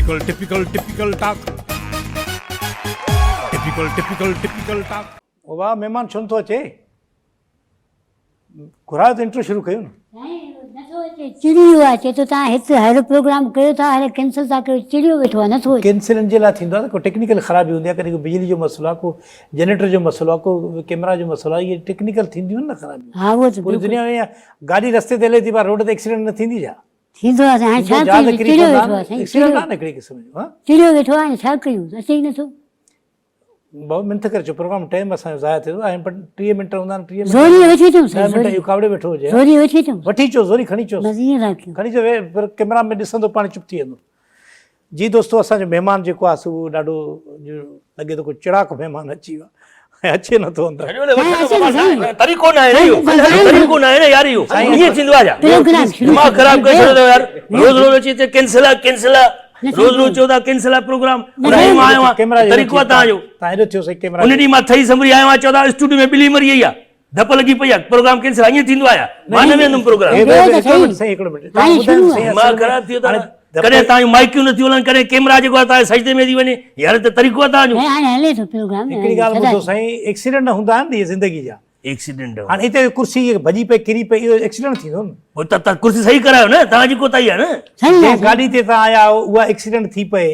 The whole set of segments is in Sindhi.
Typical typical typical talk typical typical typical talk. او واھ مھمان ڇو نٿو اچي گھرايو ته انٽرو شروع ڪيون نه. سائين نٿو اچي چڙي ويو آهي چئي ٿو تان هت ههڙو پروگرام ڪيو ٿا هاڻي ڪينسل ٿا ڪيو چڙيو ويٺو آهي نٿو اچي. ڪينسل ان جي لاء ٿيندو آهي ته ڪو ٽيڪنيڪل خرابي هوندي آهي ڪڏهن ڪو بجلي جو مسئلو آهي ڪو جنريٽر جو مسئلو آهي ڪو ڪيمرا جو مسئلو آهي اهي ٽيڪنيڪل ٿينديون آهن نه خرابيون ها اهو ته پوري بلڪل دنيا ۾ گاڏي رستي تي هلي ٿي پر روڊ تي ايڪسيڊنٽ نه ٿيندي ڇا؟ ٿيندو آهي سائين هاڻي ڇا جهاز ڪيون ڪري چڙيو پوندا ويٺو آهن آهي سائين ايڪسيڊنٽ آهي نه هڪڙي قسم جو ها چڙيو ويٺو آهي هاڻي ڇا ڪيون اچي ئي نٿو. بابا منٿ ڪري اچو پروگرام ٽائيم اسان جو ضايع ٿئي ٿو ۽ 30 منٽ هوندا آهن 30 منٽ زوري وٺي اچون 10 سائين منٽ اهو ڪاوڙي ويٺو هجي زوري وٺي اچون وٺي اچو زوري کڻي اچوس بس ائين ٿا ڪيون کڻي اچو پر ڪيمرا ۾ ڏسندو پاڻ چپ ٿي ويندو جي دوستو اسان جو مهمان جيڪو آهي سو ڏاڍو لڳي ٿو ڪو چڙاڪ مهمان اچي ويو آهي ۽ اچي نٿو اندر. طريقو ناهي نه اهو طريقو ناهي نه يار اهو ائين ٿيندو آهي ڇا دماغ خراب ڪري ڇڏيو اٿو يار روز روز اچي هتي ڪينسل آهي ڪينسل آهي روز روز چئو ٿا ڪينسل آهي پروگرام ان ڏينهن مان آيو آهيان طريقو آهي توهان جو ان ڏينهن مان ٿئي سنڀري آيو آهيان چئو ٿا اسٽوڊيو ۾ ٻلي مري وئي آهي ڌپ لڳي پئي آهي پروگرام ڪينسل آهي ائين ٿيندو آهي ڇا مان نه ويهندم پروگرام دماغ خراب ٿي ويو اٿو ڪڏهن توهان جون مائيڪيون نٿيون هلن ڪڏهن ڪيمرا جيڪو آهي توهان جي سجدي ۾ ٿي وڃي يار ته طريقو آهي توهان جو. هاڻي هلي ٿو پروگرام. هڪڙي ڳالهه ٻڌو سائين ايڪسيڊنٽ هوندا آهن نه اهي زندگي جا. ايڪسيڊنٽ هاڻي هتي ڪرسي ڀڄي پئي ڪري پئي اهو ايڪسيڊنٽ ٿيندو نه. پوء ته توهان ڪرسي صحيح ڪرايو نه توهان جي ڪوتاهي آهي نه. جنهن گاڏي تي توهان آيا آهيو اها ايڪسيڊنٽ ٿي پئي.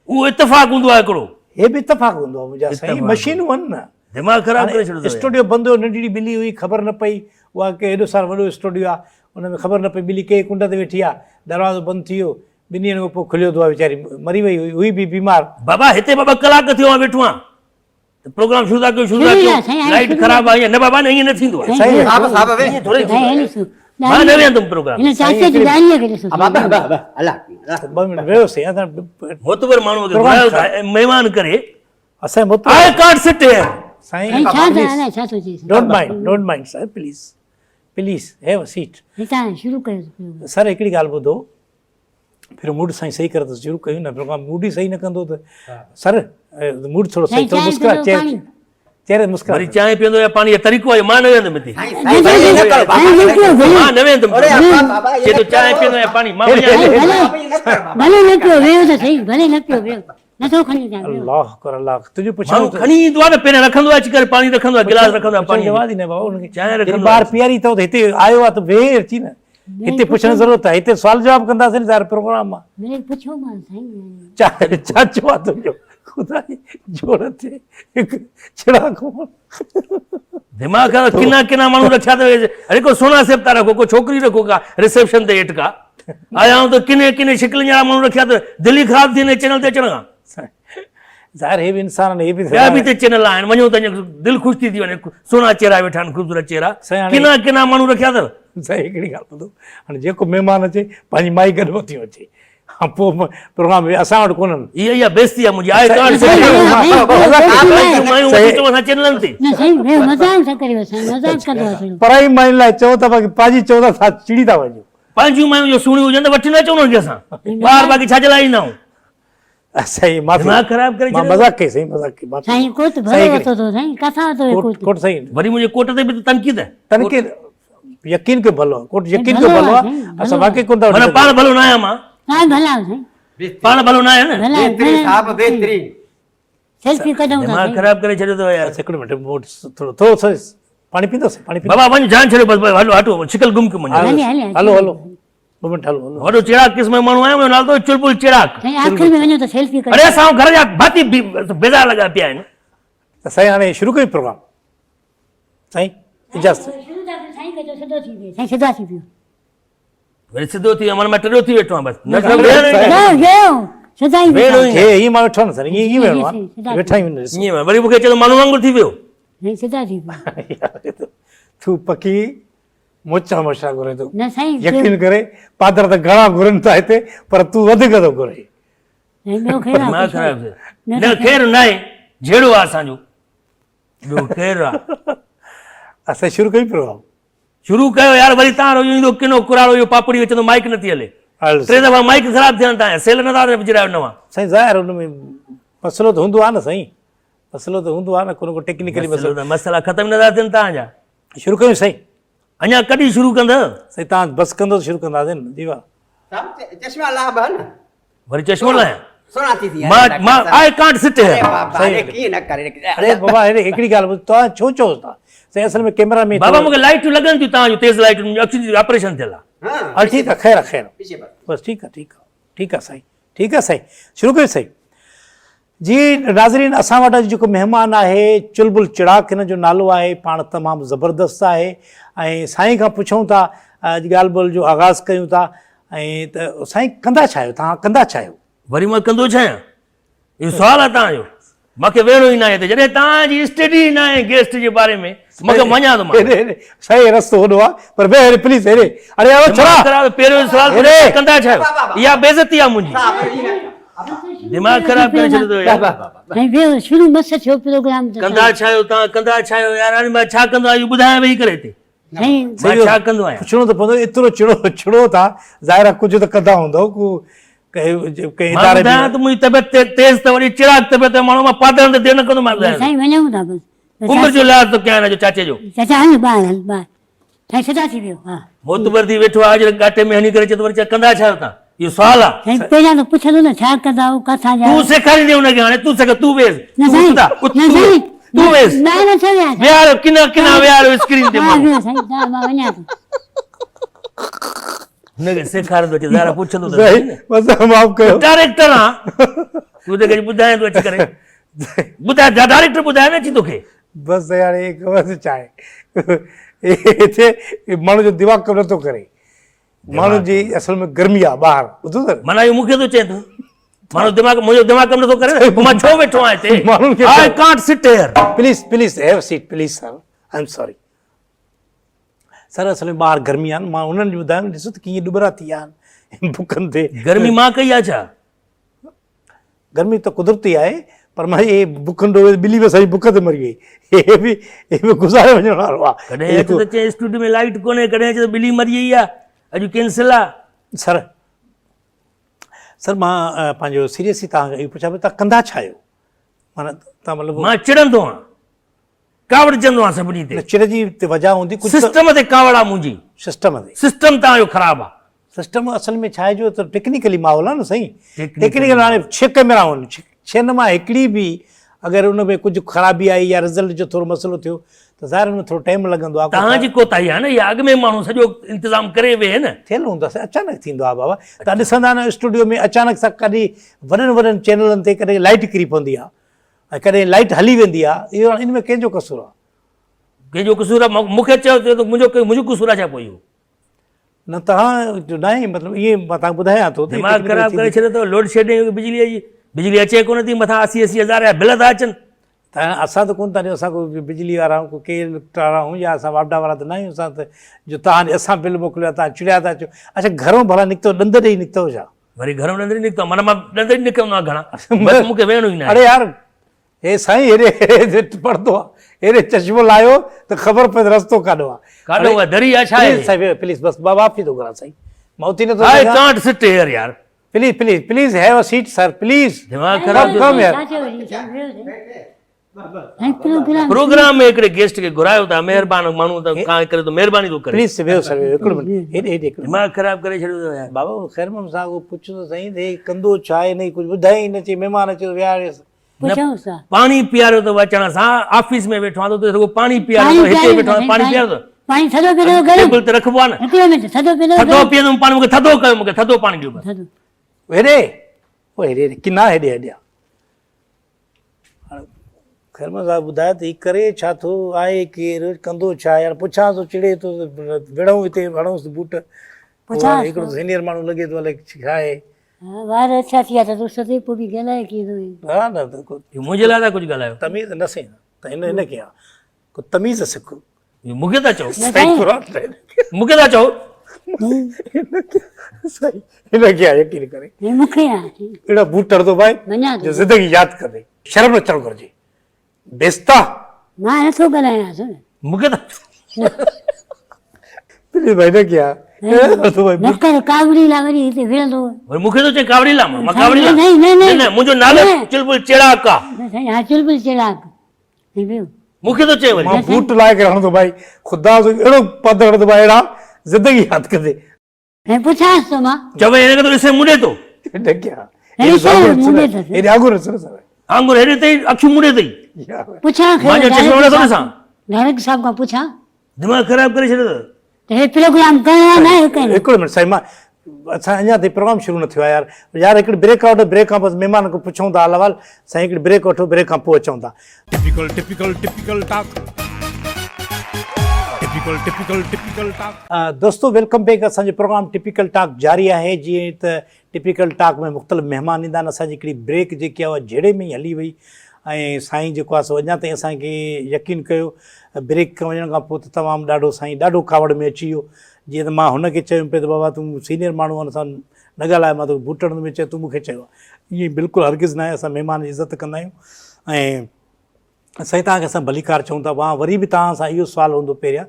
اهو اتفاق هوندو آهي هڪڙو. هي به اتفاق هوندو آهي منهنجا سائين مشينون آهن نه. دماغ خراب ڪري ڇڏيو اٿو. اسٽوڊيو بند هيو ننڍڙي ٻلي هئي خبر نه پئي اها ڪي ايڏو سارو وڏو اسٽوڊيو آهي ان ۾ خبر نه پئي ٻلي ڪنهن ڪنڊ تي ويٺي آ، دروازو بند ٿي ويو، ٻن ڏينهن کان پوء کليو ته اها ويچاري مري وئي هئي، هئي به بيمار. بابا هتي به ٻه ڪلاڪ ٿيو آهيان ويٺو آهيان ته پروگرام شروع ٿا ڪيون شروع ٿا ڪيون لائيٽ خراب آهي نه بابا نه ائين نه ٿيندو آهي. سائين صاحب صاحب وي ائين ٿوري ٿيندو آهي مان نه ويهندم پروگرام. هن چاچي جي ڏاڙهيء کي ڏسو. بابا بابا الله ٻه منٽ ويهو سائين اسان معتبر ماڻهوء کي گهرايو ٿا ۽ مهمان ڪري اسان معتبر I can't sit here. سائين ڇا ٿا الائي ڇا ٿو چئي. Don't mind don't mind sir please. Please have a seat. هتان شروع ڪيو پروگرام. سر هڪڙي ڳالهه ٻڌو پھريون موڊ سائين صحيح ڪر ته شروع ڪيون نه پروگرام موڊ ئي صحيح نه ڪندو ته سر موڊ ٿورو صحيح ٿورو مسڪرا چهري چهري مسڪرا وري چانهه پيئندو يا پاڻي جو طريقو آهي مان نه ويندم هتي مان نه ويندم چي ٿو چانهه پيئندو يا پاڻي مان وڃان ڀلي نه پيو ويهو ته صحيح ڀلي نه پيو ويهو نٿو کڻي اچان ويو. الله اڪبر الله اڪبر تنهنجو پڇڻ ماڻهو کڻي ايندو آهي نه پهريان رکندو آهي اچي ڪري پاڻي رکندو آهي گلاس رکندو آهي پاڻي جواب ئي نه بابا ان کي چانهه رکندو ٻار پياري اٿو ته هتي آيو آهي ته ويهه اچي نه هتي پڇڻ ضرورت آهي هتي سوال جواب ڪنداسين ظاهر پروگرام آهي مڙئي پڇو مان سائين چاچو آهي تنهنجو خدا جي جوڙ تي هڪ چڙاڪ دماغ خراب ڪنا ڪنا ماڻهو رکيا اٿو اڙي ڪو سونا سيبتا رکو ڪو ڇوڪري رکو ڪا ريسيپشن تي هيٺ ڪا آيا آهيون ته ڪني ڪني شڪلن جا ماڻهو رکيا اٿو دل ئي خراب ٿي وڃي چينل تي اچڻ کان. ظاهر هي به انسان آهن هي به ٻيا به ته چينل آهن وڃو ته دل خوش ٿي ٿي وڃي سهڻا چهرا ويٺا آهن خوبصورت چهرا ڪنا ڪنا ماڻهو رکيا اٿو. سائين هڪڙي ڳالهه ٻڌو هاڻي جيڪو مهمان اچي پنهنجي مائي گڏ وٺي اچي ها پوء پروگرام ۾ اسان وٽ ڪونهن. هي اها بيستي آهي منهنجي I can't سي مايون چينلن تي. نه سائين مذاق ٿا ڪريو سائين مذاق ڪندو آهي ٿورو. پرائي ماين لاء چئو ٿا باقي پنهنجي چئو ٿا ٿا چڙي ٿا وڃو. پنهنجيون مايون جو سهڻيون هجن ته وٺي نه اچون انهن کي اسان ٻاهر باقي ڇا جي لاء ايندا آهيون. سائين معافي دماغ خراب ڪري مان مذاق ڪئي سائين مذاق ڪئي معافي سائين ڪوٽ ڀرو ورتو اٿو سائين ڪٿان ورتو هي ڪوٽ ڪوٽ سائين وري منهنجي ڪوٽ تي به ته تنقيد تنقيد يقين ڪيو ڀلو ڪوٽ يقين ڪيو ڀلو آهي اسان واقعي ڪونه ٿا معنيٰ پاڻ ڀلو نه آهيان مان پاڻ ڀلا آهيو سائين پاڻ ڀلو نه آهيان نه بهترين صاحب بهترين سيلفي ڪڍون ٿا دماغ خراب ڪري ڇڏيو اٿو يار هڪڙو منٽ موٽ ٿورو ٿورو ٿورو پاڻي پيندو پاڻي پيندو بابا وڃ جان ڇڏيو بس هلو هٽو شڪل گم ڪيو منهنجو هلو هلو ٻه منٽ هلو هلو وڏو چيڙاڪ قسم جو ماڻهو آهيان منهنجو نالو اٿو چلبل چيڙاڪ سائين آخر ۾ وڃو ته سيلفي ڪڍو اڙي اسان گهر جا ڀاتي بيزار لڳا پيا آهن ته سائين هاڻي شروع ڪيون پروگرام سائين اجازت شروع ٿا ڪيون سائين کي چئو سڌو ٿي ويهه سائين سڌا ٿي ويهو وري سڌو ٿي ويو معنيٰ مان ٽريو ٿي ويٺو آهيان بس نه ويهو سڌا ئي ويهڻو ئي هي هي مان ويٺو نه سر ائين ئي ويهڻو آهي ويٺا ئي نه ائين وري مون کي چئي ٿو ماڻهو وانگر ٿي ويو سائين سڌا ٿي ويو تون پڪي موچا موچا گهرين ٿو نه سائين يقين ڪري پادر ته گهڻا گهرن ٿا هتي پر تون وڌيڪ ٿو گهرين ٻيو خير دماغ خراب ٿيو نه خير ناهي جهيڙو آهي اسان جو ٻيو خير آ. اسان شروع ڪيون پروگرام. شروع ڪيو يار وري تان روز ايندو ڪنو ڪراڙو اهو پاپڙي وچندو مائيڪ نٿي هلي ٽي دفعا مائيڪ خراب ٿيا آهن تان سيل نٿا وجهرايو نوان. سائين ظاهر ان ۾ مسئلو ته هوندو آ نه سائين مسئلو ته هوندو آ نه ڪو نه ڪو ٽيڪنيڪلي مسئلو ته مسئلا ختم نٿا ٿين تان جا. شروع ڪيون سائين. اڃا ڪڏهن شروع ڪندؤ؟ سائين تان بس ڪندو ته شروع ڪنداسين نه جي واھ. صاحب چشما لاهه به نه. وري چشمو لاهيان. سهڻا ٿي ٿي مان مان I can't sit here. اري بابا اري ڪيئن نه ڪري اري بابا هيڏي هڪڙي ڳالهه ٻڌ توهان ڇو چئو ٿا سائين اصل ۾ ڪيمرا ۾ بابا مونکي لائيٽون لڳن ٿيون توهان جون تيز لائيٽون منهنجون اکين جو آپريشن ٿيل آ. هل ٺيڪ آ خير آ خير آ بس ٺيڪ آ ٺيڪ آ ٺيڪ آ سائين ٺيڪ آ سائين شروع ڪيو سائين جي ناظرين اسان وٽ اڄ جيڪو مهمان آهي چلبل چڙاڪ هن جو نالو آهي پاڻ تمام زبردست آهي ۽ سائين کان پڇون ٿا اڄ ڳالهه ٻولهه جو آغاز ڪيون ٿا ۽ ته سائين ڪندا ڇا آهيو توهان ڪندا ڇا آهيو؟ وري مان ڪندو ڇا آهيان؟ اهو سوال آهي توهان جو. مان کي ويهڻو ئي ناهي هتي جڏهن توهان جي اسٽڊي ئي ناهي گيسٽ جي باري ۾ مان کي وڃان ٿو مان. سائين رستو وڏو آهي پر ويهه هيڏي پليز هيڏي اڙي او ڇڙا خراب پهريون سوال ڪندا ڇا آهيو؟ اها بيعزتي آهي منهنجي. دماغ خراب ڪري ڇڏيو اٿو يار. سائين ويهو شروع مس ٿيو پروگرام ته. ڪندا ڇا آهيو توهان ڪندا ڇا آهيو يار هاڻي مان ڇا ڪندو آهيان اهو ٻڌايان ويهي ڪري هتي. مان ڇا ڪندو آهيان؟ پڇڻو ته پوندو ايترو چڙو چڙو ٿا ظاهر آهي ڪجهه ته ڪندا هوندؤ ڪو ڪنهن مان اداري ۾ ٻڌايان ته منهنجي طبيعت تيز ته وري چڙاڪ طبيعت جو ماڻهو مان پادرن تي دير نه ڪندو مان ٻڌايان سائين وڃون ٿا بس عمر جو لحاظ ٿو ڪيان هن جو چاچي جو. چاچا هل ٻاهر هل ٻاهر سائين سڌا ٿي ويو ها. معتبر ٿي ويٺو آهي اڄ ڳاٽي ۾ هڻي ڪري چئي ٿو وري چئي ڪندا ڇا آهيو توهان اهو سوال آهي. سائين پهريان ته پڇندو نه ڇا ڪندا آهيو ڪاٿان جا تون سيکاريندين هن کي هاڻي تون سيکار تون ويس نه تون سائين اٿ اٿ نه تون سائين تون ويس نه نه ڇو ويهان ويهاريو ڪنا ڪنا ويهاريو اسڪرين تي ها ماڻهو ويهو سائين ها مان وڃان ٿو. هن کي سيکاريندو اچي ظاهر آهي پڇندو ته سائين بس معاف ڪيو ڊائريڪٽر آ تون ته ڪجهه ٻڌائين ٿو اچي ڪري ٻڌاء ڊائريڪٽر ٻڌائي نه اچي توکي. بس يار هي خبر ته ڇا آهي هتي ماڻهو جو دماغ ڪم نٿو ڪري ماڻهو جي اصل ۾ گرمي آ ٻاهر ٻڌو ته معنيٰ اهو مون کي ٿو چئين تون ماڻهو دماغ منهنجو دماغ ڪم نٿو ڪري نه پوء مان ڇو ويٺو آهيان هتي ماڻهن کي I can't sit here. Please please have seat please sir I am sorry sir اصل ۾ ٻاهر گرمي آ نه مان انهن کي ٻڌايم ڏسو ته ڪيئن ڏٻرا ٿي ويا آهن بکن تي. گرمي مان ڪئي آ ڇا؟ گرمي ته قدرتي آهي پر مان هي بکن ڊوهي ٻلي به اسان جي بک تي مري وئي هي به هي به گذاري وڃڻ وارو آ. ڪڏهن اچ ته چئين اسٽوڊيو ۾ لائيٽ ڪونهي ڪڏهن اچ ته ٻلي مري وئي آ اڄ ڪينسل آ. سر سر مان پنهنجو سيريسلي توهان کان اهو پڇان پيو توهان ڪندا ڇا آهيو معنيٰ توهان مطلب. مان چڙندو آهيان ڪاوڙجندو آهيان سڀني تي. نه چڙ جي وجهه هوندي ڪجهه ته. سسٽم تي ڪاوڙ آ منهنجي. سسٽم تي. سسٽم توهان جو خراب آ. سسٽم اصل ۾ ڇا آهي جو ته ٽيڪنيڪلي ماحول آهي نه سائين ٽيڪنيڪل هاڻي ڇهه ڪئميرا آهن ڇهن مان هڪڙي به اگر ان ۾ ڪجهه خرابي آئي يا رزلٽ جو ٿورو مسئلو ٿيو ته ظاهر ان ۾ ٿورو ٽائيم لڳندو آهي توهان جي ڪوتاهي آهي نه اها اڳ ۾ ماڻهو سڄو انتظام ڪري ويهي نه ٿيل هوندو آهي اچانڪ ٿيندو آهي بابا توهان ڏسندا نه اسٽوڊيو ۾ اچانڪ سان ڪڏهن وڏن وڏن چينلن تي ڪڏهن لائٽ ڪري پوندي آهي ۽ ڪڏهن لائٽ هلي ويندي آهي اهو ان ۾ ڪنهن جو قصور آهي ڪنهن جو قصور آهي مون کي چيو ته منهنجو قصور آهي ڇا پوء اهو نه توهان جو ناهي مطلب ائين مان توهان کي ٻڌايان ٿو ته دماغ خراب ڪري ڇڏيو اٿو لوڊ شيڊنگ بجلي جي بجلي اچي ڪونه ٿي مٿان 80 80 هزار جا بل ٿا اچن. ته اسان ته ڪونه ٿا ڏيون اسان ڪو بجلي وارا آهيون ڪو ڪي وارا آهيون يا اسان واپڊا وارا ته نه آهيون اسان ته جو توهان ڏي اسان بل موڪليو آهي توهان چڙيا ٿا اچو اڇا گهرون ڀلا نڪتو ڏند ڏئي نڪتو ڇا؟ وري گهرون ڏند ڏئي نڪتو معنيٰ مان ڏند ڏئي نڪرندو آهيان گهڻا بس مون کي ويهڻو ئي ناهي. اڙي يار هي سائين هيڏي هيڏي پڙدو آ هيڏي چشمو لاهيو ته خبر پئي ته رستو ڪاڏو آ. ڪاڏو آ دري آ ڇا آهي. پليز سائين پليز بس مان معافي ٿو گهران سائين مان اٿي نٿو آء سگهان. ڪانٽ سٽ هيئر يار. Please please please have a seat sir please. دماغ خراب ٿيو ڪم يار. پروگرام ۾ هڪڙي گيسٽ کي گهرايو ٿا مهربان ماڻهو ته کان ڪري ٿو مهرباني ٿو ڪري. پليز ويهو سر ويهو هڪڙو منٽ هيڏي هيڏي هڪڙو. دماغ خراب ڪري ڇڏيو اٿو يار. بابا خير محمد صاحب کان پڇ ته سائين هي ڪندو ڇا آهي هن کي ڪجهه ٻڌائي ئي نه چي مهمان اچي ٿو ويهاريس. پڇئونس ها. پاڻي پياريو اٿو اچڻ سان آفيس ۾ ويٺو آهيان ته اتي رڳو پاڻي پياريو اٿو هتي ويٺو آهيان پاڻي پياريو اٿو. پاڻي ٿڌو پيئندو گرم. ٽيبل تي رکبو آهي نه. هڪڙو منٽ ٿڌو پيئندو ٿڌو پيئندم پاڻي مونکي ٿڌو ڪيو مونکي ٿڌو پاڻي ڏيو بس. ٿڌو. هيڏي او هيڏي هيڏي ڪنا هيڏي هيڏي آ. هاڻي خير محمد صاحب ٻڌايو ته هي ڪري ڇا ٿو آهي ڪير ڪندو ڇا يار پڇان ٿو چڙي ٿو وڙهون هتي هڻونس بوٽ. پڇانس هڪڙو سينيئر ماڻهو لڳي ٿو الائي ڇا آهي. ها وار اڇا ٿي ويا اٿس اس تي پوء به ڳالهائي ڪيئن ٿو. ها نه ته ڪو منهنجي لاء ٿا ڪجهه ڳالهايو. تميز نه سين ته هن هن کي ها ڪو تميز سک. مون کي ٿا چئو. سائين قرآن ته هن کي. مون کي ٿا چئو. هن کي سائين هن کي ها يقين ڪري. هي مون کي ها. اهڙا بوٽ هڻندو ڀائي وڃان ٿو. جو زندگي ياد ڪندي. شرم اچڻ گهرجي. بيستا. مان نٿو ڳالهايان سر. مون کي ٿا چئو. پليز ڀائي نه ڪيا. نه ڪر ڪاوڙي لا وري هتي وڙهندو. وري مون کي ٿو چئين ڪاوڙي لا مان ڪاوڙي لا. نه نه نه نه منهنجو نالو چلبل چيڙاڪ آ. نه سائين ها چلبل چيڙاڪ. سائين مون کي ٿو چئي وري. مان بوٽ لاهي ڪري هڻندو ڀائي خدا جو اهڙو پد هڻندو ڀائي اهڙا زندگي ياد ڪندي. سائين پڇانس ٿو مان. چوي هن کي ٿو ڏسين مون ڏي ٿو. نه ڪيا. هيڏي سر مون ڏي اٿس. هيڏي آڱر ڏس نه سر. آڱر هيڏي اٿئي، اکيون مون ڏي اٿئي. پڇان خير مان جو چشمو نه ٿو ڏسان. ڊائريڪٽر صاحب کان پڇان. دماغ خراب ڪري ڇڏيو اٿس. ته هي پروگرام ڪرڻو آهي نه آهي ڪرڻو. هڪڙو منٽ سائين مان اسان اڃا تائين پروگرام شروع نه ٿيو آهي يار يار هڪڙي بريڪ وٺو بريڪ کان پوء مهمان کان پڇون ٿا حال احوال سائين هڪڙي بريڪ وٺو بريڪ کان پوء اچون ٿا. Typical typical typical talk typical typical typical talk. دوستو welcome back اسان جو پروگرام ٽپيڪل ٽاڪ جاري آهي جيئن ته ٽپيڪل ٽاڪ ۾ مختلف مهمان ايندا آهن اسان جي هڪڙي بريڪ جيڪي آهي اها جهيڙي ۾ ئي هلي وئي ۽ سائين جيڪو آهي سو اڃا تائين اسان کي يقين ڪيو بريڪ کان وڃڻ کان پوء ته تمام ڏاڍو سائين ڏاڍو ڪاوڙ ۾ اچي ويو جيئن ته مان هن کي چيم پئي ته بابا تون سينيئر ماڻهو آهين هن سان نه ڳالهاء مان توکي بوٽ هڻندم چئي تون مون کي چيو آهي ائين بلڪل هرگز ناهي اسان مهمان جي عزت ڪندا آهيون ۽ سائين توهان کي اسان ڀليڪار چئون ٿا مان وري به توهان سان اهو سوال هوندو پهريان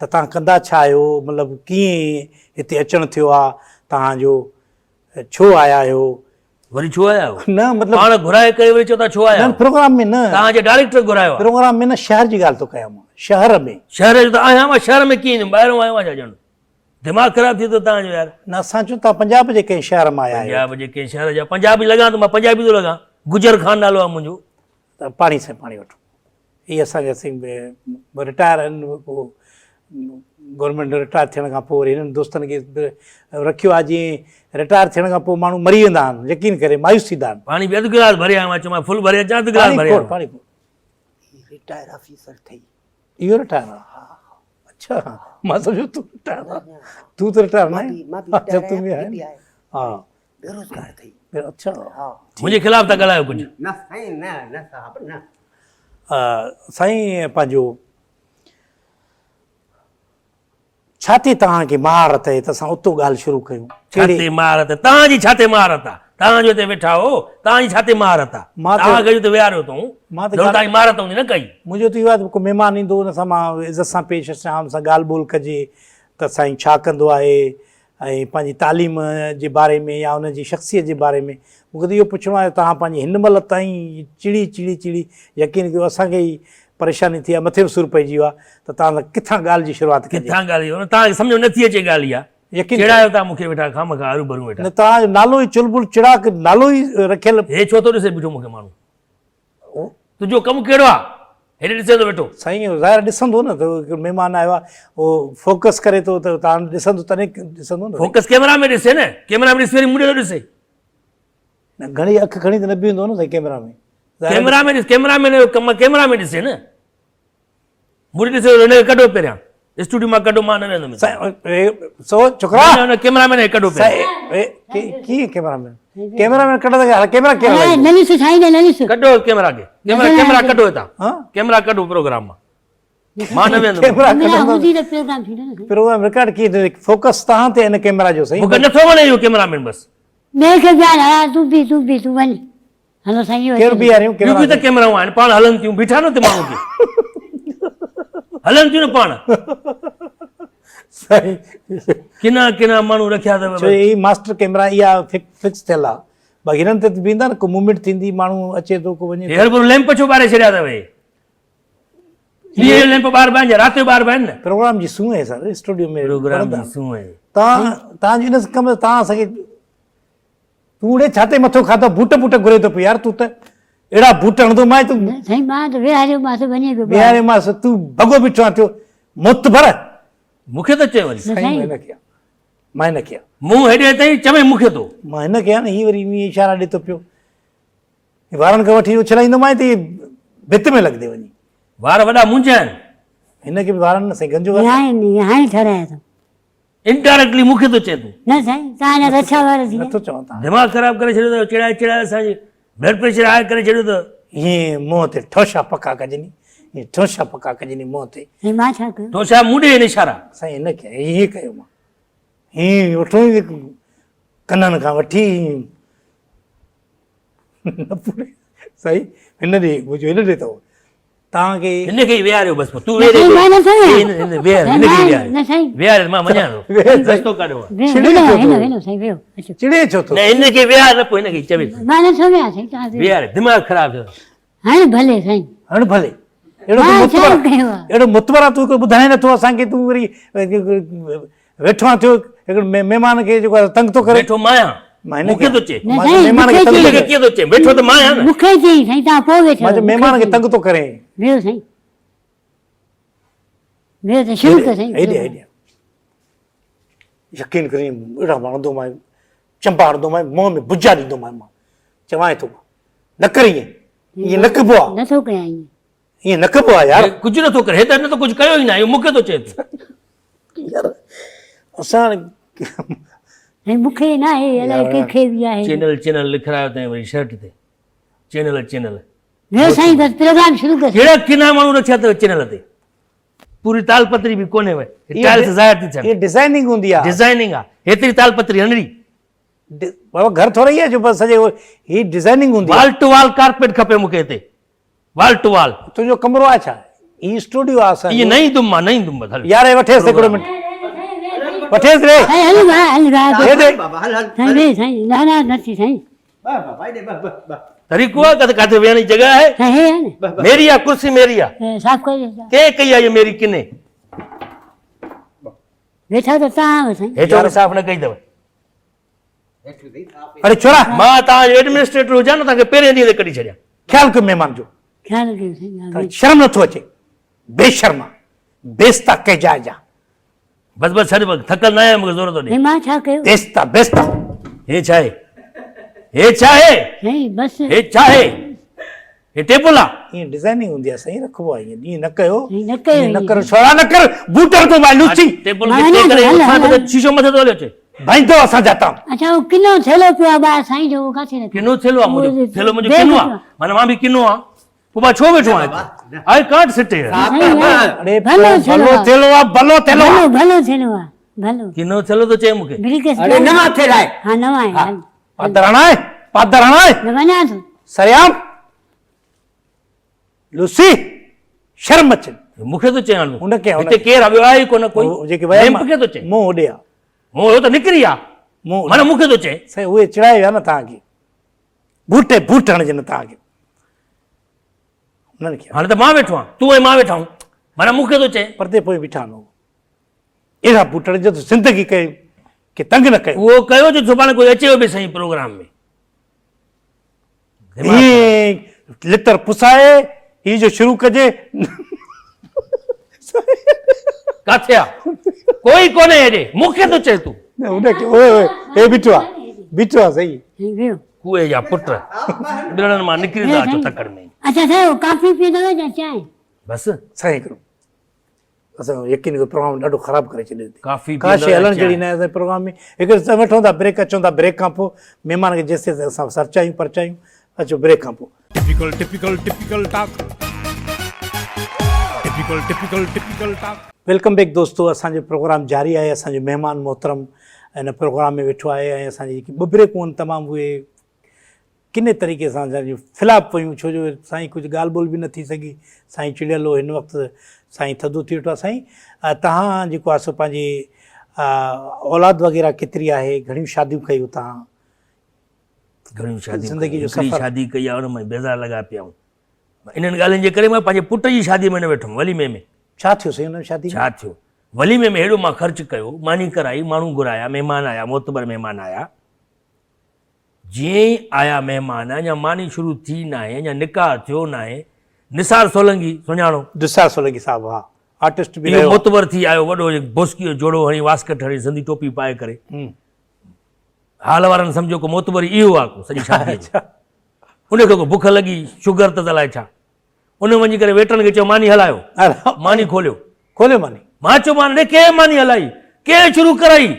ته توهان ڪندا ڇا آهيو مطلب ڪيئن هتي اچڻ ٿيو آهي توهان جو ڇو آيا آهيو وري ڇو آيا آهيو؟ نه مطلب پاڻ گهرائي ڪري وري چئو ٿا ڇو آيا نه آهيو؟ پروگرام ۾ نه توهان جي ڊائريڪٽر گهرايو آهي. پروگرام ۾ نه شهر جي ڳالهه ٿو ڪيان مان شهر ۾. شهر جو ته آهيان مان شهر ۾ ڪيئن ايندم ٻاهرون آيو آهيان ڇا ڄڻ دماغ خراب ٿي ويو توهان جو يار. نه اسان چون توهان پنجاب جي ڪنهن شهر مان آيا آهيو. پنجاب جي ڪنهن شهر جا پنجابي لڳان ٿو مان پنجابي ٿو لڳان گجر خان نالو آهي منهنجو. ته پاڻي سائين پاڻي وٺو. هي اسان جا سائين رٽائر آهن گورنمينٽ رٽائر ٿيڻ کان پوء وري هنن دوستن کي رکيو آهي جيئن رٽائر ٿيڻ کان پوء ماڻهو مري ويندا آهن يقين ڪري مايوس ٿيندا آهن. پاڻي به اڌ گلاس ڀري آيو آهيان چيو فل ڀري اچان اڌ گلاس ڀري آيو. پاڻي کوڙ. هي رٽائر آفيسر ٿئي. اهو رٽائر آهي؟ اڇا مان سمجهيو تون رٽائر آهين. تون ته رٽائر نه آهين. مان به رٽائر آهيان. ها. بيروزگار ٿئي. اڇا. منهنجي خلاف ٿا ڳالهايو ڪجهه. نه سائين نه نه صاحب نه. سائين پنهنجو ڇا تي توهان کي مهارت آهي ته اسان اتو ڳالهه شروع ڪيون. ڇا تي مهارت توهان جي ڇا تي مهارت آهي توهان جو هتي ويٺا هو توهان جي ڇا تي مهارت آهي توهان کي هتي ويهاريو اٿئون ضرور توهان جي مهارت هوندي نه ڪائي. منهنجو ته اهو آهي ته ڪو مهمان ايندو ان سان مان عزت سان پيش اچان ان سان ڳالهه ٻولهه ڪجي ته سائين ڇا ڪندو آهي ۽ پنهنجي تعليم جي باري ۾ يا ان جي شخصيت جي باري ۾ مون کي ته اهو پڇڻو آهي ته توهان پنهنجي هن مهل تائين چڙي چڙي چڙي يقين ڪيو اسان کي ئي پريشاني ٿي آهي مٿي به سور پئجي ويو آهي ته توهان سان ڪٿان ڳالهه جي شروعات ڪجي. ڪٿان ڳالهه جي توهان کي سمجهه ۾ نٿي اچي ڳالهه اها يقين چيڙايو ٿا مون کي ويٺا خامخواه هروڀرو ويٺا. نه توهان جو نالو ئي چلبل چڙاڪ نالو ئي رکيل. هي ڇو ٿو ڏسي بيٺو مون کي ماڻهو. تنهنجو ڪم ڪهڙو آ؟ هيڏي ڏسي ٿو ويٺو. سائين اهو ظاهر ڏسندو نه ته هڪ مهمان آيو آ اهو فوڪس ڪري ٿو ته تان ڏسندو تڏهن ڏسندو نه. فوڪس ڪيمرا ۾ ڏسي نه ڪيمرا ۾ ڏسي وري مون ڏي ٿو ڏسي. نه گهڻي اک کڻي ته نه بيهندو نه سائين ڪيمرا ۾. ڪيمرا ۾ ڏس ڪيمرا ۾ نه ڪم ڪيمرا ۾ ڏسي نه. مون ڏي ڏسي هن کي ڪڍو پهريان اسٽوڊيو مان ڪڍو مان نه ويهندم سائين سو ڇوڪرا نه نه ڪيمرا مين کي ڪڍو پهريان سائين ڪيئن ڪيمرا مين ڪيمرا مين ڪڍو ته ڪيمرا ڪير هلائيندو نه ڏس سائين نه ڏس ڪڍو ڪيمرا کي ڪيمرا ڪيمرا ڪڍو هتان ڪيمرا ڪڍو پروگرام مان مان نه ويهندم ڪيمرا ڪڍو هوندي ته پروگرام ٿيندو نه پروگرام رڪارڊ ڪيئن ٿيندو فوڪس تهان تي ان ڪيمرا جو سائين مون کي نٿو وڻي اهو ڪيمرا مين بس ٻئي کي بيهار ها تون بي تون بي تون وڃ هلو سائين اهو ڪير بيهاريون ٻيون به ته ڪيمرائون آهن پاڻ هلن ٿيون بيٺا نه اتي ماڻهو کي هلن ٿيون نه پاڻ سائين ڪنا ڪنا ماڻهو رکيا اٿو ڇو هي ماسٽر ڪيمرا اها فڪس ٿيل آهي باقي هنن تي بيهندا نه ڪو موومينٽ ٿيندي ماڻهو اچي ٿو ڪو وڃي ٿو هربر ليمپ ڇو ٻاري ڇڏيا اٿو هي ڏينهن ليمپ ٻار به آهن رات جو ٻار به آهن نه پروگرام جي سونهن سر اسٽوڊيو ۾ پروگرام جي سونهن تان تان جي ان ڪم تان اسان کي تون اڙي ڇا تي مٿو کاڌو بوٽ بوٽ گهري ٿو پيو يار تون ته اهڙا بوٽ هڻندو مانء تون. سائين مان ته ويهاريو مانس وڃي پيو ٻاهر. ويهاريو مانس تون ڀڳو بيٺو آهين ٿيو معتبر. مون کي ٿو چئي وري. سائين مان هن کي مان هن کي. مون هيڏي اٿئي چوين مون کي ٿو. مان هن کي نه هي وري ائين اشارا ڏي ٿو پيو. وارن کان وٺي اڇلائيندو مانء ته هي ڀت ۾ لڳندي وڃي. وار وڏا منهنجا آهن. هن کي به وارن نه سائين گنجو وار. هاڻي هاڻي ٺهرايا اٿم. انڊائريڪٽلي مون کي ٿو چئين تون. نه سائين توهان جا رڇا وار ٿي ويا. نٿو چوان توهان. دماغ خراب ڪري ڇڏيو اٿو چڙائي چڙائي اسان جي بلڊ پريشر هاء ڪري ڇڏيو اٿو. هيئن منهن تي ٺوشا پڪا ڪجني هيئن ٺوشا پڪا ڪجني منهن تي. سائين مان ڇا ڪيو. ٺوشا مون ڏي آهن اشارا. سائين هن کي هيئن ڪيو مان هيئن وٺو ڪنن کان وٺي هيئن نه پوري سائين هن ڏي منهنجو هن ڏي اٿو. توهان کي هن کي ئي ويهاريو بس پوء تون ويهه ري هن ويهه هن کي ويهاريو نه سائين ويهاريو مان وڃان ٿو رستو ڪڍو ويهو سائين ويهو چڙي ڇو ٿو نه هن کي ويهار نه پوء هن کي چوي مان نه ٿو ويهان سائين توهان ويهاري دماغ خراب ٿيو هاڻ ڀلي سائين هاڻ ڀلي اهڙو متبر اهڙو متبر تون ڪو ٻڌائين نٿو اسان کي تون وري ويٺو آ ٿيو هڪڙو مهمان کي جيڪو تنگ ٿو ڪري ويٺو مان آهيان. مان هن مون کي ٿو چئي. نه مان سائين، مهمان کي مون کي تنگ چئي. ٿو ڪرين. ڪيئن ٿو چئي؟ ويٺو ته مان آهيان نه. مون کي چئي سائين توهان پوء ويٺا مان چيو مهمان کي تنگ ٿو ڪرين. ويهو سائين ويهو ته شروع ڪيو سائين. هيڏي هيڏي يقين ڪرين اهڙا وڻندو مان چنبا هڻندو مان منهن ۾ بجا ڏيندو مان مان چوانء ٿو نه ڪر ائين ائين نه ڪبو آ. نه ٿو ڪيان ائين. ائين نه ڪبو آ يار. ڪجهه نه ٿو ڪري هي ته هن ته ڪجهه ڪيو ئي نه آهي مون کي ٿو چئي ٿو. يار اسان سائين مون کي نه آهي الائي ڪنهن کي به آهي. چينل چينل لکرايو اٿائين وري شرٽ تي چينل چينل. ويهو سائين بس پروگرام شروع ڪر. ڪهڙا ڪنا ماڻهو رکيا اٿو چينل تي. پوري تال پتري به ڪونهي وئي ٽائلس ظاهر ٿي ٿين. هي ڊزائننگ هوندي آ. ڊزائننگ آ هيتري تال پتري هنڙي. بابا گهر ٿوري آ جو بس سڄي هي ڊزائننگ هوندي آ. وال ٽو وال ڪارپيٽ کپي مونکي هتي وال ٽو وال. تنهنجو ڪمرو آ ڇا؟ هي اسٽوڊيو آ اسان جو. ائين نه ايندم مان نه ايندم بس هل. يار هي وٺيس هڪڙو منٽ وٺيس ري. سائين هل ڀاء هل ڀاء. هي ڏي. بابا هل هل. سائين ويهه سائين نه نه نه ٿي سائين. بهه بابا هيڏي بهه بهه بهه. طريقو آ ڪاٿي ڪاٿي ويهڻ جي جڳهه آهي. سائين هي آهي نه. ميري آ ڪرسي ميري آ. صاف ڪري ڏي. ڪنهن ڪئي آ هي ميري ڪني. ويٺا ته توهان آهيو سائين. هيٺو به صاف نه ڪئي اٿو. اڙي ڇورا. مان توهان جو ايڊمنسٽريٽر هجان نه توهان کي پهرين ڏينهن تي ڪڍي ڇڏيان. خيال ڪيو مهمان جو. خيال ڪيو سائين. شرم نٿو اچي. بي شرما. بيستا ڪنهن جاء جا. بس بس ڇڏ بس ٿڪل نه آهيان مونکي زور ٿو ڏي. سائين مان ڇا ڪيو. بيستا بيستا. هي ڇا آهي. هي ڇا آهي. سائين بس. هي ڇا آهي. هي ٽيبل آ. ائين ڊزائننگ هوندي آ سائين رکبو آ ائين ائين نه ڪيو. ائين نه ڪيو ائين نه ڪر ڇورا نه ڪر بوٽ هڻندو مانء لوسي. ٽيبل کي ٽيڪ ڪري اٿان ته شيشو مٿي ٿو هليو اچي. ڀائيندو اسان جا تان. اڇا اهو ڪنو ٿيلهو پيو آ ٻاهر سائين جو اهو ڪاٿي رکيو. ڪنو ٿيلهو آ منهنجو ٿيلهو منهنجو ڪنو آ معنيٰ مان به ڪنو آ پوء مان ڇو ويٺو آهيان هتي I can't sit here. اڙي ڀلو ٿيلهو آ ڀلو ٿيلهو آ. ڀلو ڀلو ٿيلهو آ ڀلو. ڪنو ٿيلهو ٿو چئي مون کي. اڙي نوان ٿيلها آهي. ها نوان آهي. پادر هڻائي پادر هڻائي. نه وڃان ٿو. سرعام لوسي شرم اچن. مون کي ٿو چئي هاڻ تون. هن کي هتي ڪير آ ٻيو آهي ئي ڪونه ڪوئي. جيڪي ويا ليمپ کي ٿو چئي. منهن هوڏي آ. منهن هو ته نڪري آ. منهن معنيٰ مون کي ٿو چئي. سائين اهي چڙائي ويا نه توهان کي. بوٽ بوٽ هڻجن توهان کي. انهن کي. هاڻي ته مان ويٺو آهيان. تون ۽ مان ويٺا آهيون. معنيٰ مون کي ٿو چئي. پردي پوئين بيٺا آهن. اهڙا بوٽ هڻجن ته زندگي ڪنهن کي تنگ نه ڪيو. اهو ڪيو جو سڀاڻي ڪوئي اچيو به سهي پروگرام ۾. ائين لتر پسائي هي جو شروع ڪجي. ڪاٿي آ؟ ڪوئي ڪونهي هيڏي. مون کي ٿو چئي تون. نه ان کي اوئي اوئي هي بيٺو آ بيٺو آ صحيح. ڪوئي جا پٽ ٻرڙن مان نڪري ٿا اچو تڪڙ ۾. اڇا سائين ڪافي پيئندؤ يا چانهه؟ بس. سائين هڪڙو اسان يقين ڪيو پروگرام ڏاڍو خراب ڪري ڇڏيو اٿئي. ڪافي ڪا شيء هلڻ جهڙي ناهي اسان جي پروگرام ۾ هڪ وٺون ٿا بريڪ اچون ٿا بريڪ کان پوء مهمان کي جيستائين اسان سرچايون پرچايون اچو بريڪ کان پوء. Typical typical typical talk typical typical typical talk. Welcome back دوستو اسان جو پروگرام جاري آهي اسان جو مهمان محترم هن پروگرام ۾ ويٺو آهي ۽ اسان جي جيڪي ٻه بريڪون آهن تمام اهي ڪني طريقي سان اسان جون فلاپ ويون ڇو جو سائين ڪجهه ڳالهه ٻولهه به نه ٿي سگهي سائين چڙيل هو هن وقت سائين ٿڌو ٿي ويٺو آهي سائين تهان جيڪو آهي سو پنهنجي اولاد وغيره ڪيتري آهي گهڻيون شاديون ڪيون تهان گهڻيون شاديون زندگي جو هڪڙي سفر شادي ڪئي آهي ان ۾ بيزار لڳا پيا آهيون انهن ڳالهين جي ڪري مان پنهنجي پٽ جي شادي ۾ نه ويٺم وليمي ۾ ڇا ٿيو سائين ان شادي ڇا ٿيو وليمي ۾ هيڏو مان خرچ ڪيو ماني ڪرائي ماڻهو گهرايا مهمان آيا معتبر مهمان آيا جيئن ئي آيا مهمان، اڃا ماني شروع ٿي ناهي، اڃا نڪاح ٿيو ناهي، نثار سولنگي سڃاڻو؟ نثار سولنگي صاحب ها، آرٽسٽ به اهو رهيو. معتبر ٿي آيو، وڏو بوسڪيء جو جوڙو هڻي، واسڪٽ هڻي، سنڌي ٽوپي پائي ڪري. هال وارن سمجهيو ڪو معتبر ئي اهو آ ڪو سڄي شاديء جو. ان کي ڪو بک لڳي، شگر ته الائي ڇا. ان وڃي ڪري ويٽرن کي چيو ماني هلايو. ماني کوليو. کوليو ماني. مان چيو مان ڙي ڪنهن ماني هلائي؟ ڪنهن شروع ڪرائي؟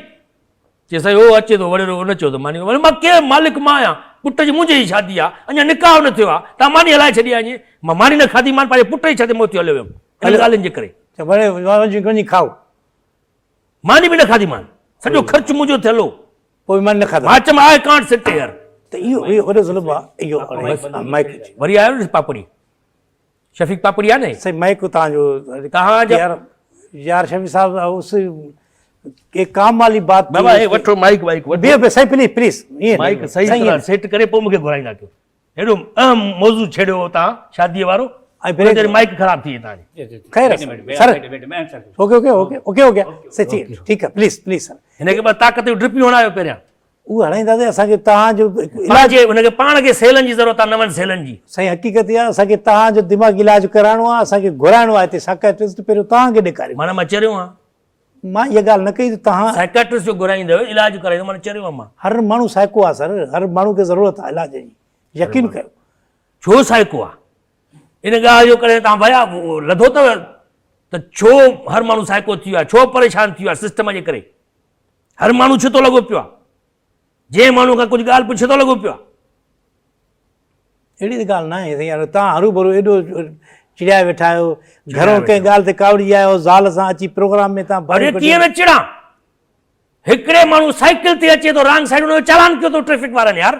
چي سائين هو اچي ٿو وڏيرو ان چيو ته ماني وري مان ڪنهن مالڪ مان آهيان پٽ جي منهنجي ئي شادي آ اڃا نڪاح نه ٿيو آ تان ماني هلائي ڇڏي آ ائين مان ماني نه کاڌي مان پنهنجي پٽ جي شادي ۾ اٿي هليو ويم انهن ڳالهين جي ڪري. چي وڙي وڃي وڃي کائو. ماني به نه کاڌي مان سڄو خرچ منهنجو ٿيل هو. پوء به ماني نه کاڌو. مان چيم I can't sit here. ته اهو اهو وڏو ظلم آ اهو مائيڪ وري آيو نه پاپڙي. شفيق پاپڙي آ نه. سائين مائيڪ تان جو تهان جا يار يار شفيق صاحب اس ايڪ ڪام والي بات بابا هي وٺو مائيڪ وائيڪ وٺو بي سائين پليز پليز مائيڪ صحيح طرح سيٽ ڪري پوء مونکي گهرائيندا ڪيو هيڏو اهم موضوع ڇيڙيو هو تان شادي وارو ۽ بريڪ مائيڪ خراب ٿي وئي تان جي خير sir okay okay okay okay okay سچي ٺيڪ آ پليز پليز سر هن کي ٻه طاقت جون ڊرپيون هڻايو پهريان. اهو هڻائينداسين اسان کي توهان جو علاج هن کي پاڻ کي سيلن جي ضرورت آهي نون سيلن جي. سائين حقيقت اها اسان کي توهان جو دماغي علاج ڪرائڻو آهي اسان کي گهرائڻو آهي هتي سائيڪاٽرسٽ پهريون توهان کي ڏيکاريون. معنيٰ مان چريو آهيان. مان اها ڳالهه نه ڪئي ته توهان. سائيڪاٽرسٽ جو گهرائيندؤ علاج ڪرائيندؤ معنيٰ چريو آهيان مان. هر ماڻهو سائيڪو آهي سر هر ماڻهو کي ضرورت آهي علاج جي يقين ڪيو. ڇو سائيڪو آهي ان ڳالهه جو ڪڏهن توهان ويا لڌو اٿو ته ڇو هر ماڻهو سائيڪو ٿي ويو آهي ڇو پريشان ٿي ويو آهي سسٽم جي ڪري. هر ماڻهو ڇتو لڳو پيو آهي. جنهن ماڻهو کان ڪجهه ڳالهه پڇي ٿو لڳو پيو آهي. اهڙي ته ڳالهه ناهي سائين يار توهان هروڀرو ايڏو چڙيا ويٺا آهيو گهرو ڪنهن ڳالهه تي ڪاوڙجي آيا آهيو زال سان اچي پروگرام ۾ توهان اڙي ڪيئن نه چڙان هڪڙي ماڻهو سائيڪل تي اچي ٿو رانگ سائيڊ ان جو چالان ڪيو ٿو ٽريفڪ وارن يار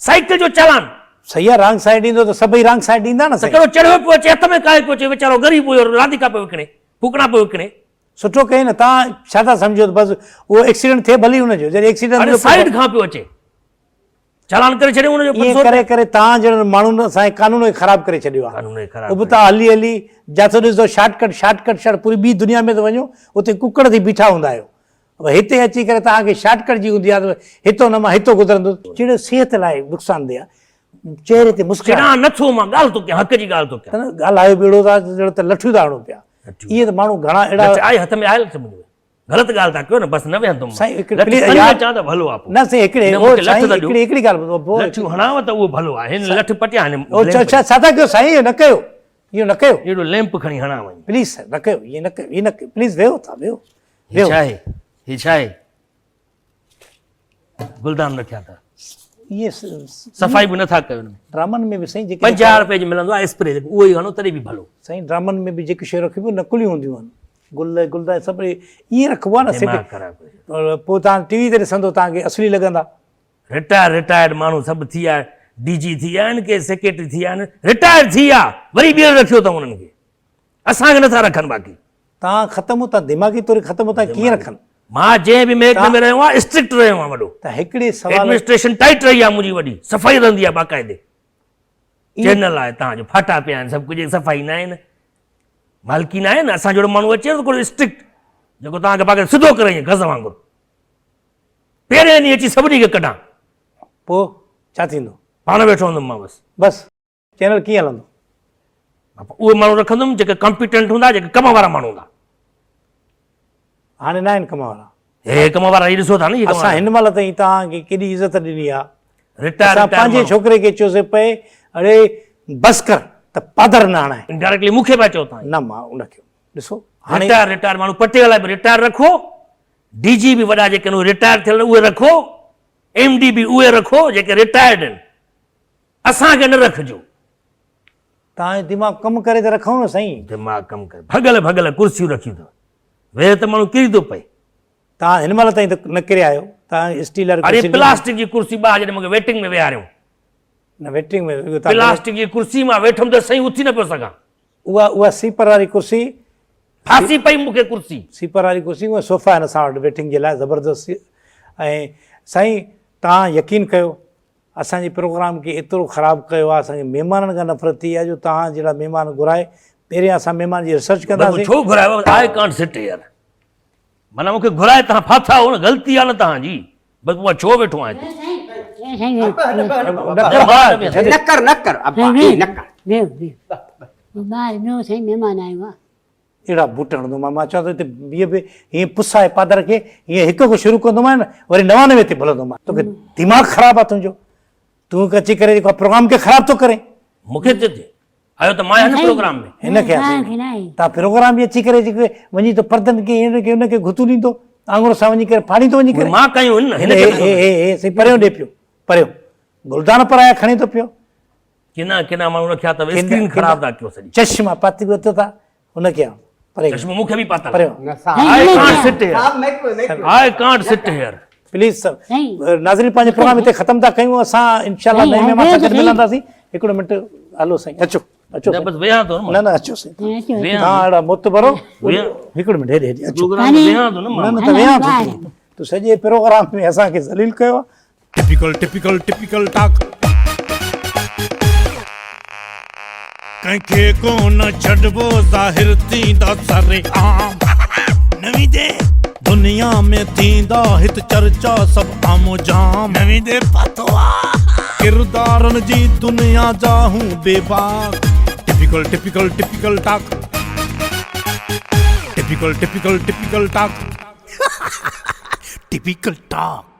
سائيڪل جو چالان. صحيح آ رانگ سائيڊ ايندو ته سڀئي رانگ سائيڊ ڏيندا نه سائين. ته ڪهڙو چڙهيو پيو اچي هٿ ۾ ڪاهي پيو اچي ويچارو غريب هيو رانديڪا پيو وڪڻي ڦوڪڻا پيو وڪڻي. سٺو ڪئين نه تان ڇا ٿا سمجهو ته بس اهو ايڪسيڊنٽ ٿئي ڀلي ان جو جڏهن ايڪسيڊنٽ اڙي سائيڊ کان پيو اچي چالان ڪري ڇڏيو ان جو ائين ڪري ڪري تان جهڙن ماڻهن اسان جي قانون کي خراب ڪري ڇڏيو آ قانون کي خراب ابتا هلي هلي جاٿو ڏسو شارٽ ڪٽ شارٽ ڪٽ شارٽ پوري ٻي دنيا ۾ ته وڃو اتي ڪڪڙ ٿي بيٺا هوندا آهيو هتي اچي ڪري توهان کي شارٽ ڪٽ جي هوندي آهي ته هتو نه مان هتو گذرندس. چڙ صحت لاء نقصان ده آهي. چهري تي مسڪرائڻ. چڙان نه ٿو مان ڳالهه ٿو ڪيان حق جي ڳالهه ٿو ڪيان. ته نه ڳالهايو به اهڙو ٿا ڄڻ ته لٺيون ٿا هڻو پيا. اهي ته ماڻهو گهڻا اهڙا. لٺ آئي هٿ ۾ آيل ته منهنجي غلط ڳالهه ٿا ڪيو نه بس نه ويهندم مان. سائين هڪڙي لٺ پليز کڻي يار اچان ته ڀلو آ پوء. نه سائين هڪڙي نه او مون کي لٺ سائين ته ڏيو. هڪڙي هڪڙي ڳالهه ٻڌو پوء. لٺيون هڻانو ته اهو ڀلو آ هن لٺ پٽيان هن او ڇا ڇا ٿا ڪيو سائين اهو نه ڪيو اهو نه ڪيو. اهڙو ليمپ کڻي هڻان وڃي. پليز سر نه ڪيو ائين نه ڪيو ائين نه ڪيو پليز ويهو ٿا ويهو. هي ڇا آهي؟ هي ڇا آهي؟ گلدان رکيا اٿا. اهي صفائي به نٿا ڪيو ان ۾. ڊرامن ۾ به سائين جيڪي 50 روپيه جو ملندو آهي اسپري جيڪو اهو ئي هڻو تڏهن به ڀلو. سائين ڊرامن ۾ به جيڪي شيون رکبيون نقليون هونديون آهن. گل گلدان سڀ ائين رکبو آهي نه سيٽ. دماغ خراب ڪري ڇڏيو. پوء توهان ٽي وي تي ڏسندو توهان کي اصلي لڳندا. رٽائر رٽائرڊ ماڻهو سڀ ٿي ويا ڊي جي ٿي ويا آهن ڪي سيڪريٽري ٿي ويا آهن رٽائر ٿي ويا وري ٻيهر رکيو اٿئون انهن کي اسان کي نٿا رکن باقي. تان ختم اتان دماغي طور ختم اتان ڪيئن رکن. مان جنهن به محڪمي ۾ رهيو آهيان اسٽرڪٽ رهيو آهيان وڏو. ته هڪڙي سوال. ايڊمنسٽريشن ٽائيٽ رهي آهي منهنجي وڏي صفائي رهندي آهي باقاعدي. چينل آهي تان جو ڦاٽا پيا آهن سڀ ڪجهه صفائي نه آهي نه مالڪي نه آهي نه اسان جهڙو ماڻهو اچي ته ڪو اسٽرڪٽ جيڪو تان کي باقاعده سڌو ڪري ائين گز وانگر پهرين ڏينهن اچي سڀني کي ڪڍان. پوء ڇا ٿيندو؟ پاڻ ويٺو هوندم مان بس. بس. چينل ڪيئن هلندو؟ اهي ماڻهو رکندم جيڪي ڪمپيٽنٽ هوندا جيڪي ڪم وارا ماڻهو هوندا. هاڻي نه آهن ڪم وارا. هي ڪم وارا هي ڏسو ٿا نه هي ڪم اسان هن مهل تائين توهان کي ڪيڏي عزت ڏني آ. رٽائر اسان پنهنجي ڇوڪري کي چيوسي پئي اڙي بس ڪر ته پادر نه هڻائي. انڊائريڪٽلي مون کي پيا چئو توهان. نه مان ان کي ڏسو هاڻي رٽائر رٽائر ماڻهو پٽيوالا به رٽائر رکو ڊي جي به وڏا جيڪي آهن اهي رٽائر ٿيل اهي رکو ايم ڊي به اهي رکو جيڪي رٽائرڊ آهن. اسان کي نه رکجو. توهان جو دماغ ڪم ڪري ته رکون نه سائين. دماغ ڪم ڪري ڀڳل ڀڳل ڪرسيون رکيون اٿو. ويهه ته ماڻهو ڪري ٿو پئي. توهان هن مهل تائين ته نه ڪريا آهيو. توهان اسٽيل واري اڙي ڪرسي پلاسٽڪ جي ڪرسي ٻاهر جڏهن مونکي ويٽنگ ۾ ويهاريون. نه ويٽنگ ۾ اهو توهان پلاسٽڪ جي ڪرسي مان ويٺم ته سائين اٿي نه پيو سگهان. اها اها سيپر واري ڪرسي ڦاسي پئي مونکي ڪرسي. سيپر واري ڪرسي اها صوفا آهن اسان وٽ ويٽنگ جي لاء زبردست ۽ سائين توهان يقين ڪيو اسان جي پروگرام کي ايترو خراب ڪيو آهي اسان کي مهمانن کان نفرت ٿي آهي جو توهان جهڙا مهمان گهرائي پهرين اسان مهمان جي ريسرچ ڪنداسين. ڇو گهرايو I can't sit hair معنيٰ مونکي گهرائي توهان ڦاٿا هو نه غلطي آهي نه توهان جي بس مان ڇو ويٺو آهيان هتي. نه ڪر نه ڪر ابا نه ڪر. ٻاهر ٻيو سائين مهمان آيو آهي. اهڙا بوٽ هڻندومانء، مان چوان ٿو هتي بيهه به هيئن پسائي پادر کي هيئن هڪ کان شروع ڪندومانء نه وري 99 تي ڀلندومانء. توکي دماغ خراب آ تنهنجو، تون اچي ڪري جيڪو پروگرام کي خراب ٿو ڪرين. مون کي ته آيو ته مان آهيان نه پروگرام ۾. هن کي آ سائين تان پروگرام ۾ اچي ڪري جيڪي وڃي ٿو پردن کي هن کي ان کي گهتون ڏيندو آڱر سان وڃي ڪري ڦاڙيندو وڃي ڪري. مان ڪيون هن هن کي هي هي هي سائين پريون ڏي پيو پريون گلدان پرايا کڻي ٿو پيو. ڪنا ڪنا ماڻهو رکيا اٿو اسڪرين خراب ٿا ڪيو سڄي. چشما پاتي به اٿو ٿا ان کي پري چشمو مون کي به پاتل پري نه صاحب I can't sit here I can't sit here please sir ناظرين پنهنجو پروگرام هتي ختم ٿا ڪيون اسان انشاء الله نئين مهمان سان گڏ ملنداسين هڪڙو منٽ هلو سائين اچو اچو نه بس ويهان ٿو نه نه اچو سائين تان اهڙا متبرو هڪڙو منٽ هيڏي هيڏي اچو پروگرام ويهان ٿو نه نه نه ته ويهان ٿو تو سڄي پروگرام ۾ اسان کي ذليل ڪيو ٽپيڪل ٽپيڪل ٽپيڪل ٽاڪ. ڪنهن کي ڪونه ڇڏبو ظاهر ٿيندا سرعام. نه ويندين. دنيا ۾ ٿيندا هت چرچا سڀ عام و جام. نه ويندي پتو آ. ڪردارن جي دنيا جا هون بيباڪ. Typical typical typical talk. Typical typical typical talk. Typical talk.